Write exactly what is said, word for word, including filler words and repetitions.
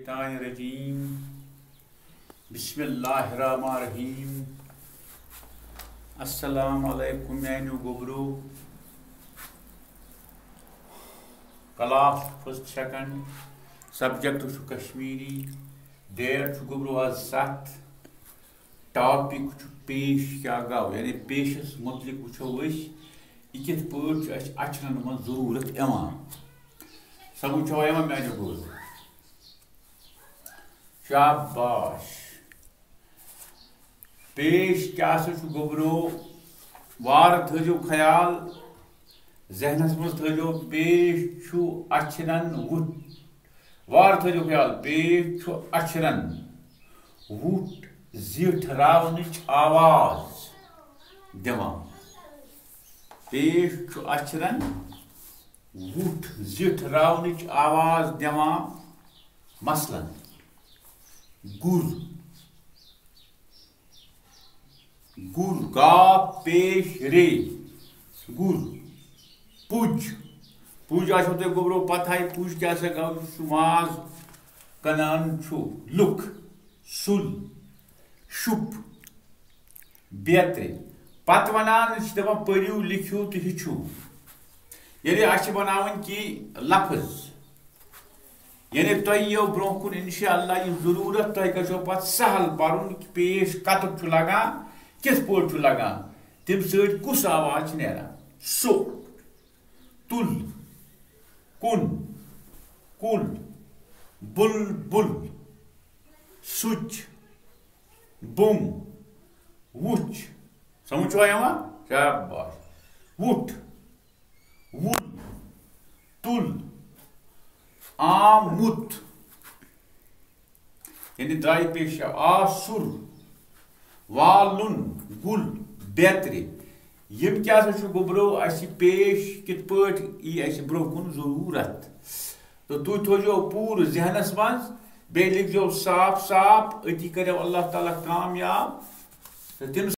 الشیطان الرجیم۔ بسم اللہ الرحمن الرحیم۔ السلام علیکم میانیو گوبرو۔ کلاس چھُ فسٹ سیکنڈ، سبجیکٹ چھُ کشمیری، ڈیٹ چھُ گوبرو آز ستھ، ٹاپک چھُ پیش کیٛاہ گوٚو، یعنی پیشس متعلق وٕچھو أسۍ، یہِ کِتھ پٲٹھۍ چھُ اَسہِ اچھرن منٛز ضروٗرت یِوان۔ سمجھ چھوا یِوان میانیو گوبرو؟ شاباش۔ پیش کیٛاہ سا چھُ گوٚبرو؟ وارٕ تھٲیزیو خیال، ذہنس منٛز تھٲیزیو، پیش چھُ اچھرن وُٹھ۔ وارٕ تھٲیزیو خیال، پیش چھُ اچھرن وُٹھ زِٹھ راونٕچ آواز دِوان۔ پیش چھُ اچھرن وُٹھ زِٹھ راونٕچ آواز دِوان۔ مثلاً، گُر، گُر، گا پیش رے، گُر۔ پُج، پُج آسیو تۄہہِ گوٚبرو پتہٕے، پُج کیٛاہ سا گوٚو؟ یُس سُہ ماز کٕنان چھُ لُکھ۔ سُل، شُپ، بیترِ۔ پتہٕ ونان چھِ دپان، پٔرِو، لیکھِو تہٕ ہیٚچھِو۔ ییٚلہِ اَسہِ چھِ بناوٕنۍ کینٛہہ لفظ، یعنی تۄہہِ یِیو برونٛہہ کُن انشاءاللہ یہِ ضروٗرت، تۄہہِ گژھیو پتہٕ سہل پرُن کہِ پیش کتُک چھُ لگان، کِتھ پٲٹھۍ چھُ لگان، تَمہِ سۭتۍ کُس آواز چھِ نیران۔ سُہ، تُل، کُن، کُل، بُلبُل، سُچ، بُم، وُچھ۔ سمجھ چھوا یِوان؟ شاباش۔ وُٹھ، وُل، تُل، آمُت۔ یعنی درٛاے پیش، آسُر، والُن، گُل، بیترِ۔ یِم کیٛاہ سا چھُ گوٚبرو اَسہِ پیش، کِتھ پٲٹھۍ یی اَسہِ برونٛہہ کُن ضروٗرت؟ تہٕ تُہۍ تھٲیزیو پوٗرٕ ذہنس منٛز، بیٚیہِ لیکھزیو صاف صاف، أتی کَریو اللہ تعالیٰ کامیاب۔ تہٕ تٔمۍ